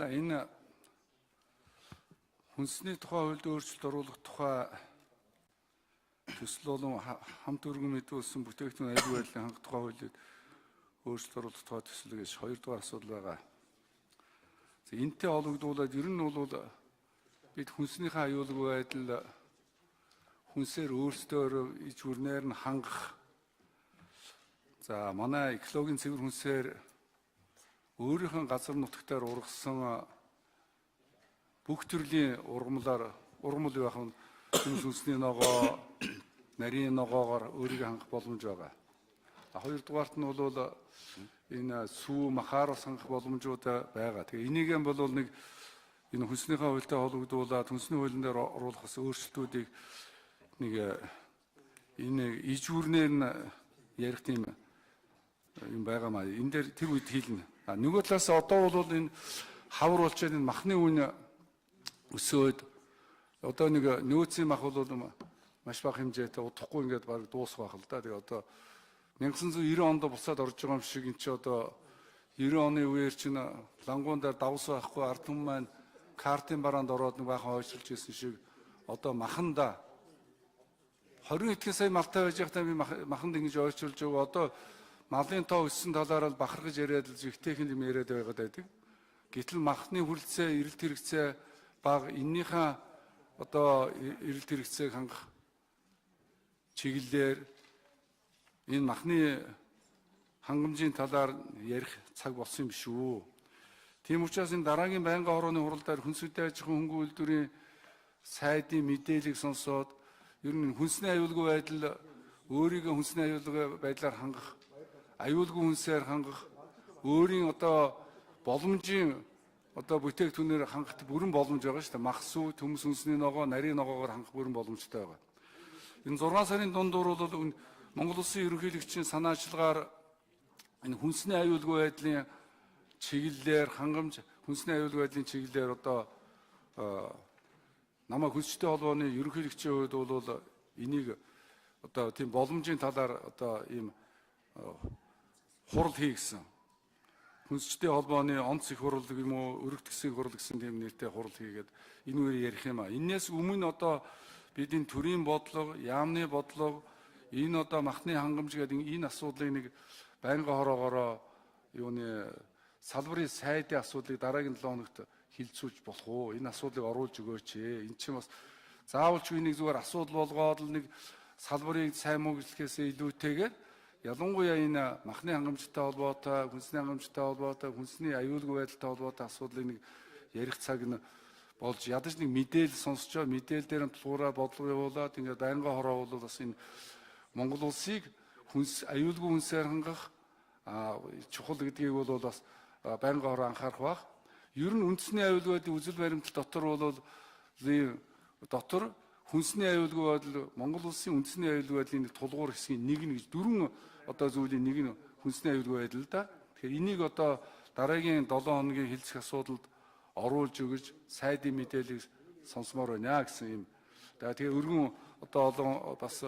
Энэ хүнсний тухай хуульд өөрчлөлт оруулах тухай төсөл болон хамт өргөн мэдүүлсэн бүтээгдэхүүн аюулгүй байдлыг хангах тухай хуулиуд өөрчлөлт оруулах тухай төсөл гэж 2 дугаар асуудал байгаа. За энэтэй холбогдуулаад ер нь бол бид хүнснийхээ аюулгүй байдал хүнсээр өөрсдөө иж бүрнээр нь хангах. За манай экологийн цэвэр хүнсээр өөрийнхөө газар нутагтаар ургасан бүх төрлийн ургамлаар ургамал байх нь төмс хүнсний ногоо, нарийн ногоогоор өөрийгөө хангах боломж байгаа. Хоёрдугаарт нь бол энэ сүү махаар бас хангах боломжууд байгаа. Тэгээ энийг нь бол нэг энэ хүнснийхээ хуультай холбогдуулаад хүнсний хуулийн дээр оруулах бас өөрчлөлтүүдийг нэг энэ ижүүрнээр нь ярих тийм юм байгаа маа. Энэ дээр тэр үед хэлнэ. А нөгөө талаас одоо бол энэ хавар болчоод энэ махны үн өсөөд одоо нэг нөөцийн мах бол маш бага хэмжээтэй удахгүй ингээд баг дуусах байх л да. Тэгээ одоо 1990 онд буцаад орж байгаа юм шиг эн чи одоо 90 оны үеэр чинь лангуун дээр давс байхгүй ард түмэн маань картын бараанд ороод нэг баахан хойшилж ирсэн шиг одоо маханда 20 хэдхэн сая малтай байж байхдаа би маханд ингэж ойчилж байгаа. Одоо малын тоо өссөн талаараа л бахархаж яриад л ихтэйхэн юм яриад байгаад байдаг. Гэтэл махны хүрэлцээ, эрэлт хэрэгцээ бага, эннийхээ одоо эрэлт хэрэгцээг хангах чиглэлээр энэ махны хангамжийн талаар ярих цаг болсон юм шүү. Тийм учраас энэ дараагийн байнгын хорооны хуралдаар хүнсүтэй аж ахуйн хөнгөн үйлдвэрийн сайдын мэдээллийг сонсоод ер нь хүнсний аюулгүй байдал өөрийгөө хүнсний аюулгүй байдлаар хангах, аюулгүй хүнсээр хангах, өөрийн одоо боломжийн одоо бүтээгдэхүүнээр хангах бүрэн боломж байгаа шүү дээ. Мах сүү, төмс хүнсний ногоо, нарийн ногоогоор хангах бүрэн боломжтой байгаа. Энэ 6 сарын дундуур бол Монгол Улсын ерөнхийлөгчийн санаачилгаар энэ хүнсний аюулгүй байдлын чиглэлээр хангамж, хүнсний аюулгүй байдлын чиглэлээр одоо намайг хүнсчтэй холбооны ерөнхийлөгчийн хувьд бол энийг одоо тийм боломжийн талаар одоо ийм хурал хийгсэн. Хүнсчтэй холбооны онц их хурал юм уу, өргөтгсөн хурал гэсэн тийм нэртэй хурал хийгээд энэ үеэр ярих юм а. Энээс өмнө одоо бидний төрийн бодлого, яамны бодлого, энэ одоо махны хангамж гэдэг энэ асуудлыг нэг байнгын хороогоороо юуны салбарын сайдын асуудлыг дараагийн 7 хоногт хилцүүлж болох уу? Энэ асуудлыг оруулж өгөөч ээ. Эн чинь бас заавалч үнийг зүгээр асуудал болгоод л нэг салбарыг сайн муу гэхээсээ илүүтэйгээр ялангуяа энэ махны хангамжтай холбоотой, хүнсний хангамжтай холбоотой, хүнсний аюулгүй байдалтай холбоотой асуудлыг нэг ярих цаг нь болж ядаж нэг мэдээлэл сонсчоо мэдээлэл дээр нь тулгуураа бодлого явуулаад ингээд байнгын хороо бол бас энэ Монгол улсыг хүнс аюулгүй хүнсээр хангах чухал гэдгийг бол бас байнгын хороо анхаарах бах. Ер нь үндэсний аюулгүй байдлын үзэл баримтлал дотор бол дотор хүнсний аюулгүй байдал Монгол улсын үндэсний аюулгүй байдлын нэг тулгуур хэсгийн нэг нь гэж дөрвөн одоо зүйлийн нэг нь хүнсний аюулгүй байдал л да. Тэгэхээр энийг одоо дараагийн 7 хоногийн хэлцэх асуудалд оруулж өгөж сайдын мэдээллийг сонсомоор байна гэсэн юм. Тэгээ өргөн одоо олон бас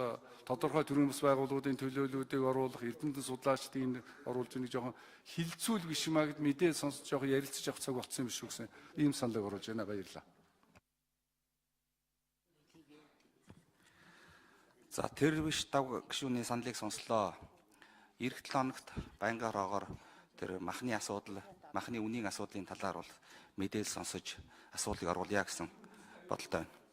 тодорхой төрийн бас байгууллагуудын төлөөллүүдийг оруулах, эрдэмтэн судлаачдыг оруулж нэг жоохон хилцүүл биш юм а гэд мэдээлэл сонсож жоохон ярилцаж авах цаг болсон юм шүү гэсэн ийм саналыг оруулж байна. Баярлалаа. За тэр биш дав гишүүний саналыг сонслоо. Ирэх 7 хоногт байнгын хороогоор тэр махны асуудал, махны үнийн асуудлын талаар бол мэдээлэл сонсож асуудлыг оруулъя гэсэн бодолтой байна.